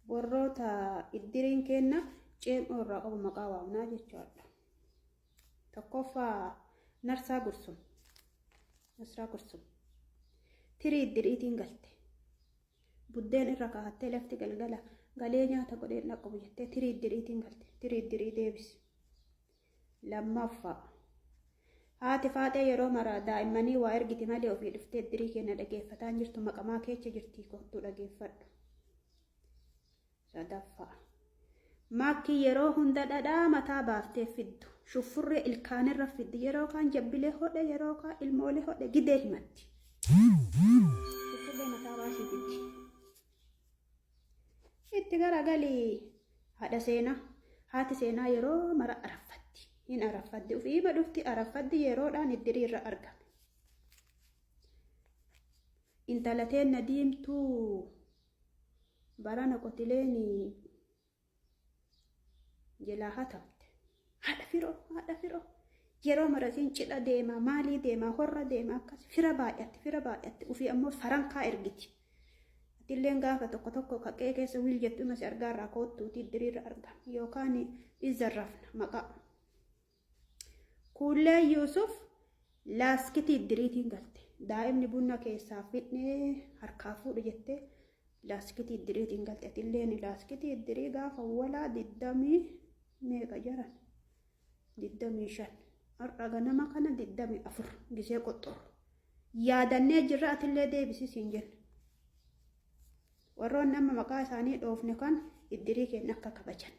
Warroota iddiriin kenna ceem'oo irraa qabu maqaa waamnaa jechuudha. Tokkoffaa Narsaa Gursum. Nasraa Gursum. Tirii iddiriitiin galte. Buddeen irra kaahattee lafti galgala galee nyaata godheen dhaqqabu jettee tirii iddiriitiin galte. Tirii iddirii deebisi. Lammaffaa. Haati faaxee yeroo maraa daa'immanii waa ergiti malee ofii dhuftee iddirii keenya dhageeffataa hin jirtu, maqamaa keessa jirtii, kottuu dhageeffadhu. Sadaffaa. Maakkii yeroo hunda dhadhaa mataa baaftee fiddu. Shuffurree ilkaanirra fiddi. Yeroo kaan jabbilee hodhe, yeroo kaan ilmoolee hodhe gidee himatti. Shuffurree mataa baasii fiddi. Itti garagalii haadha seenaa. Haati seenaa yeroo mara araffatti. Hin araffatti. Ufiima dhufti araffatti, yeroodhaan iddiriirra argame. Intala teenna diimtuu barana qotileen jalaa hatamte. Haadha firoo, haadha firoo. Yeroo marasiin cidha deemaa, maalii deemaa, horra deemaa, akkas fira baay'atti, fira baay'atti. Ufii ammoo farankaa ergiti. Atilleen gaafa tokko tokko kaqee keessa wiil jettu ima si argaa irraa koottuuti iddiriirra argama. Yookaan izzarrafna maqaa. Kuullee Yuusuf laaskitii iddiriitiin galte. Daa'imni buna keessaa fidnee harkaa fuudhu jettee laaskitii iddiriitiin galte. Atilleen laaskitii iddirii gaafa walaa digdamii meeqa jaran? 25. Har'a ganama kana 24 gisee qoxxoru. Yaadannee jirra, atillee deebisi siin jenna. Warroonni amma maqaa isaanii dhoofne kan iddirii keenya akka kabajan.